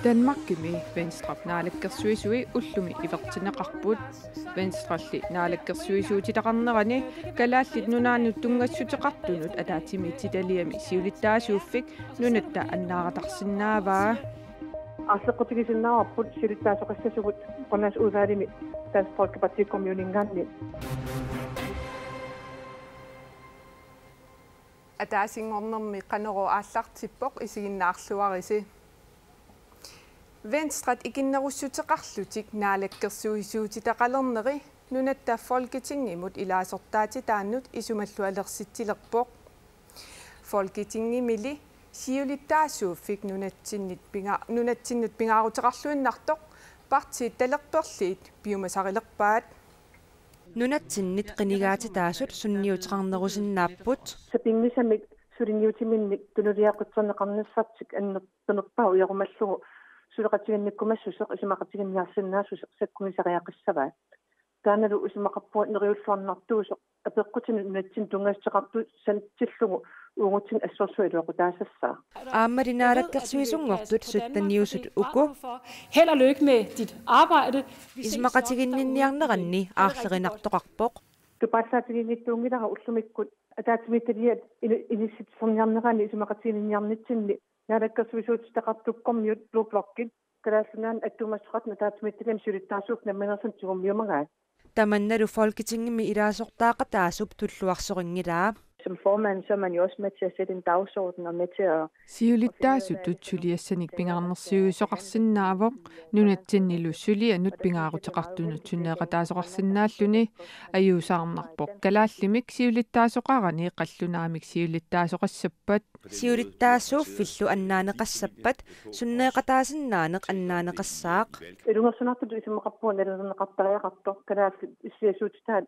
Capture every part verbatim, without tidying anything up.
Danmarkimi Venstrep naalakkersuisui ullumi ivertinneqarput. Venstrelli naalakkersuisuutitaqarnerani Kalaallit Nunaannut tunngassuteqartunut ataatsimiititaliami siulittaasuuffik nunatta annaaratarsinnaavaa. Aarleqqutigisinnaavarput siulittaasoqassasugut Grønlandsudvalgimi Dansk Folkeparti Kommuneningaanni. Ataasinngornermi Qanorooq aallartippoq, isiginnaarluarisi. Venstret ikinnerussuteqarlutik naalakkersuisuutitaqalerneri nunatta Folketingimut ilaasortaatitaannut isumallualersitsilerpoq. Folketingimili siulittaasuuffik nunatsinnit pinga-, nunatsinnut pingaaruteqarluinnartoq partiit talerperliit piumasarilerpaat. Nunatsinnit qinigaatitaasut sunniuteqarnerusinnaapput. Sapinngisamik suliniutiminnik tunuliaqutserneqarnissartik annertunerpaaq ujarumallugu suleqatiginnikkumassuseq isumaqatiginninniarsinnaassuseq sakkugisariaqassavaat. Taannalu isumaqarpunga neriulluarnartuusoq apeqqutinut nunatsinnut tunngassuteqartussanitsillugu uagutsinnut assorsuaq iluaqutaasassaaq. Aammali naalakkersuisunngortut sytteniusut uku. Held og lykke med dit arbejde. Isumaqatiginninniarneranni aarlerinartoqarpoq. Tupaallaatiginngitsuunngilara ullumikkut ataatsimiititaliap ini-, inissitsisarniarnerani isumaqatiginninniarnitsinni naalakkersuisuutitaqartukkormiut Blå Blokit Kalaallit Nunaannut attuumassuteqartut ataatsimiititaliami siulittaasuuffik nammineersunik tigummiumagaat. Tamannalu Folketingimi ilaasortaaqataasup tulluarsorinngilaat. Som formand, så er man jo også med til at sætte en dagsorden og med til at... Siulittaasutut suliassanik pingaarnersiuisoqarsinnaavoq, nunatsinnilu sulianut pingaaruteqartunut sunneeqataasoqarsinnaalluni. Ajuusaarnarpoq kalaallimik siulittaasoqarani qallunaamik siulittaasoqassappat. Siulittaasuuffillu annaaneqassappat sunneeqataasinnaaneq annaaneqassaaq. Ilungersunartutut isumaqarpunga nalilerneqartariaqartoq kalaallit issiasuutitaat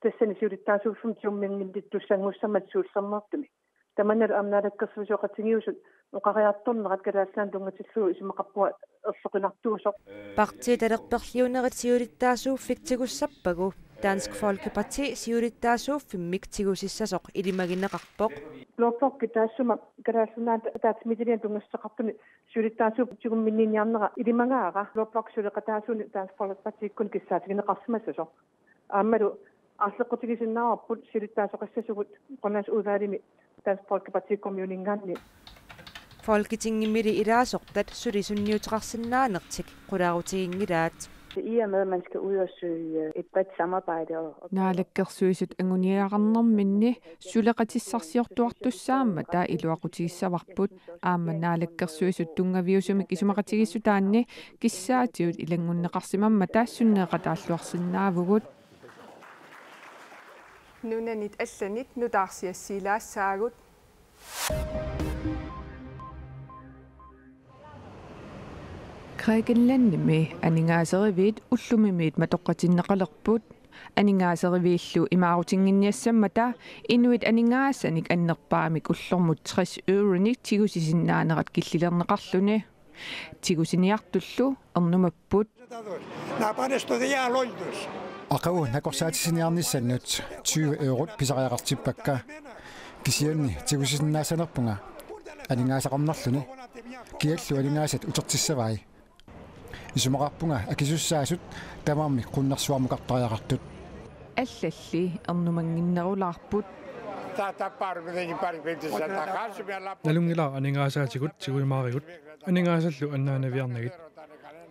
tassani siulittaasuuffimmi tigumminnginnittussanngussammat suullermeertumik. Tamannalu aamma naalakkersuisooqatigiissut oqariartornerat Kalaallit Nunaannut tunngatillugu isumaqarpunga erloqinartuusoq. Partiit talerperliunerit siulittaasuuffik tigussappagu Dansk Folkeparti siulittaasuuffimmik tigusissasoq ilimagineqarpoq. Blå Blokki taassuma Kalaallit Nunaata ataatsimiititaliani tunngassuteqartuni siulittaasuup tigumminniinniarnera ilimagaara Blå Blok suleqataasunik Dansk Folkepartiikkunik kissaatigineqarsimassasoq. Aammalu aarleqqutigisinnaavarput siulittaasoqassasugut Grønlandsudvalgimi Dansk Folkeparti Kommuneningaanni. Folketingimili ilaasortat suli sunniuteqarsinnaanertik qularuutiginngilaat. I og med, at man skal ud og søge, øh, et bredt samarbejde og, og... Naalakkersuisut anguniagaqarnerminni suleqatissarsiortuartussaammata iluaqutigissavarput, aamma naalakkersuisut tunngaviusumik isumaqatigiissutaanni kissaatigut ilanngunneqarsimammata sunneeqataalluarsinnaavugut. Nunanit allanit nutaarsiassilaassaagut. Grækenlandimi aningaaseriviit ullumimiit matoqqatinneqalerput. Aningaaseriviillu imaarutinnginniassammata inuit aningaasanik annerpaamik ullormut tres euronik tigusisinnaanerat killilerneqarluni. Tigusiniartullu ernumapput. Να πάνε στο διάλογο τους. Aqagu nakorsaatissiniarnissannut tyve eurot pisariaqartippakka. Kisianni tigusisinnaassanerpunga aningaasaqarnerluni. Kiallu aningaasat utertissavai. Isumaqarpunga akisussaasut tamarmik qunnersuarmukartariaqartut. Allalli ernumannginnerulaarput. Nalunngilara aningaasaatigut tiguimaarigut, aningaasallu annaanaviarnagit.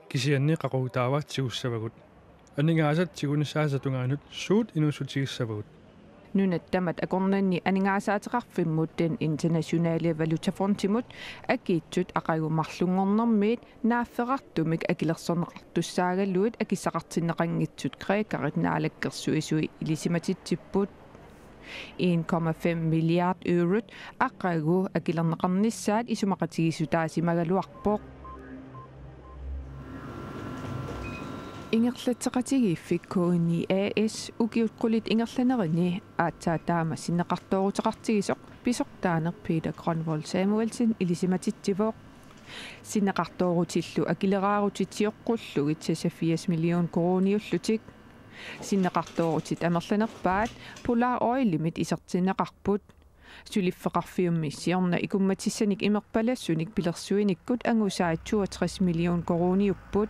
Kisianni qaqugu taava tigussavagut. Aningaasat tigunissaasa tungaanut suut inuussutigissavagut. Nunat tamat akornanni aningaasaateqarfimmut, Den Internationale Valutafondimut, akiitsut aqagu marlunngornermiit naafferartumik akilersorneqartussaagaluit akissaqartinneqanngitsut grækerit naalakkersuisui ilisimatitsipput. En komma fem milliard eurot aqagu akilerneqarnissaat isumaqatigiissutaasimagaluarpoq. Ingerlatseqatigiiffik K N I A/S ukiut qulit ingerlanerini aatsaat taama sinneqartooruteqartigisoq pisortaaneq Peter Grønvold Samuelsen ilisimatitsivoq. Sinneqartoorutillu akileraarutit sioqqullugit seksogfirs million koruuniullutik. Sinneqartoorutit amerlanerpaat Polar Oilimit isertinneqarput. Suliffeqarfiummi siorna ikummatissanik imerpalassunik pilersuinikkut angusaat toogtres million koruuniupput.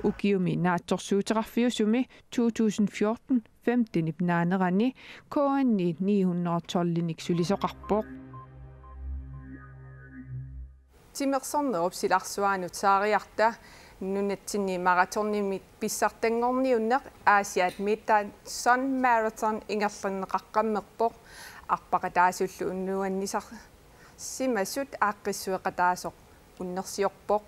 Ukiumi naatsorsuuteqarfiusumi to tusind fjorten femtenip naanerani K N-i ni hundrede tolvinik sulisoqarpoq. Timersornerup silarsuanut saariarta nunatsinni maratonimik pissartanngorniunneq Aasiaat Midtown Sun Marathon ingerlanneqaqqammerpoq. Arpaqataasullu nuannisarsimasut aaqqissueqataasoq unnersiorpoq.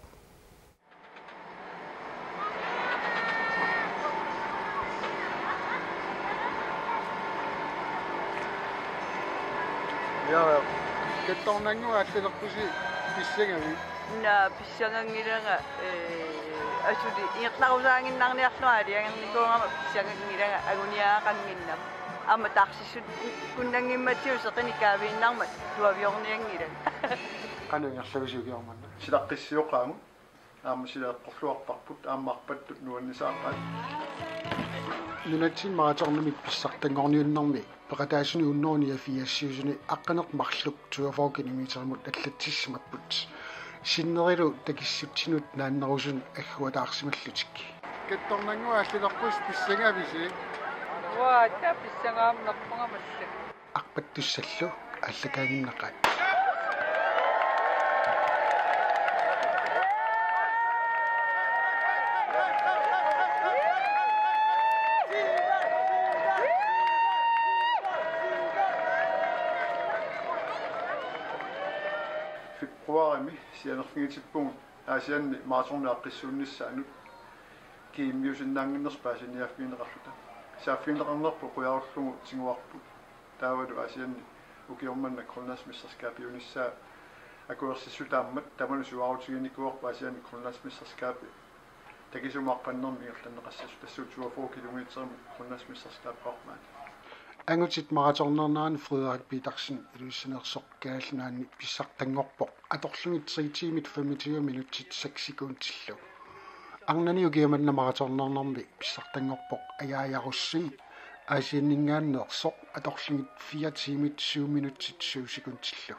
Ja, ja. Kattornannguaq aallarnerpusi pissangavit? Naa, pissanganngilanga, ee, asuli ingerlarusaaginnarniarlunga aalajangernikooramma pissanganngilanga anguniagaqannginnama. Aamma taxisut kunnanngimmatsigu seqineq kaaviinnarmat tuaviornianngilanga. Qanoq ingerlavisi ukioq manna? Silaqqissioqaagut. Aamma sila eqqorluarparput, aamma arpattut nuannisaaqaat. Nunatsinni maratonimik pissartanngorniunnermi peqataasuni unneruni afiassiusuni aqqaneq-marluk toogfyrre kilometerimut allatsissimapput. Sinnerilu takissutsinut naannerusunut agguataarsimallutik. Kattornannguaq aallarnerpusi pissangavisi? Uaa, taava pissangaarnerpunga massakkut. Arpattussallu aallakaaginnaqaat. Februarimi sianerfigitippugut Aasianni maratonip aaqqissuunnissaanut kiimmiusinnaannginnersoq paasiniaaffigineqarluta. Saaffigineqarnerput qujarullugu tiguarput. Taavalu Aasianni ukioq manna Grønlandsmesterskabiunissaa akuersissutaammat tamanut suaarutiginikuuarput Aasianni Grønlandsmesterskabi. Takisuumik arpannermik ingerlanneqassasoq tassuuna toogfyrre kilometerimut Grønlandsmesterskabimut. Angutit maratonnerneranni Frederik Petersen Ilulissaneersoq Kalaallit Nunaanni pissartanngorpoq atorlugit tre tiimit femogtyve minutsit seks sekundillu. Arnani ukioq manna maratonnernermi pissartanngorpoq Ajaaja Rosing Aasianninngaanneersoq atorlugit fire tiimit syv minutsit syv sekundillu.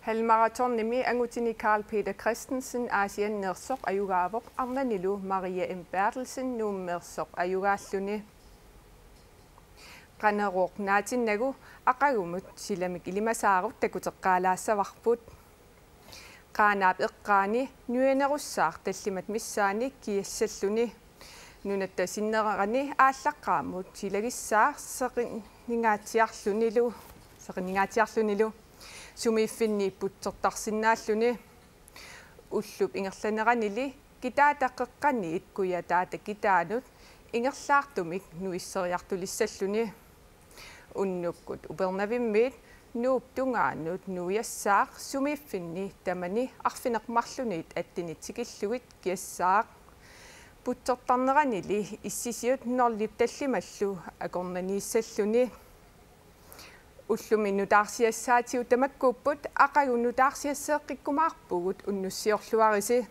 Halvmaratonimi angutini Carl Peter Christensen Aasianneersoq ajugaavoq arnanilu Maria M. Berthelsen Nuummeersoq ajugaalluni. Qanerup naatinnagu aqagumut silamik ilimasaarut takuteqqaalaassavarput. Qaanaap eqqaani nuianerussaaq tallimat missaanni kiassalluni. Nunatta sinnerani aallaqqaammut silagissaaq seqinningaatsiarlunilu, seqinningaatsiarlunilu sumiiffinni putsertarsinnaalluni. Ullup ingerlaneranili kitaata qeqqaniit kujataata kitaanut ingerlaartumik nuisseriartulissalluni. Unnukkut Upernavimmiit Nuup tungaanut nuiassaaq sumiiffinni tamani arfineq-marlunniit atteni tikillugit kiassaaq. Putsertarneranili issisiut nulip tallimallu akornaniissalluni. Ullumi nutaarsiassaatigut tamakkuupput, aqagu nutaarsiasseeqqikkumaarpugut, unnussiorluarisi.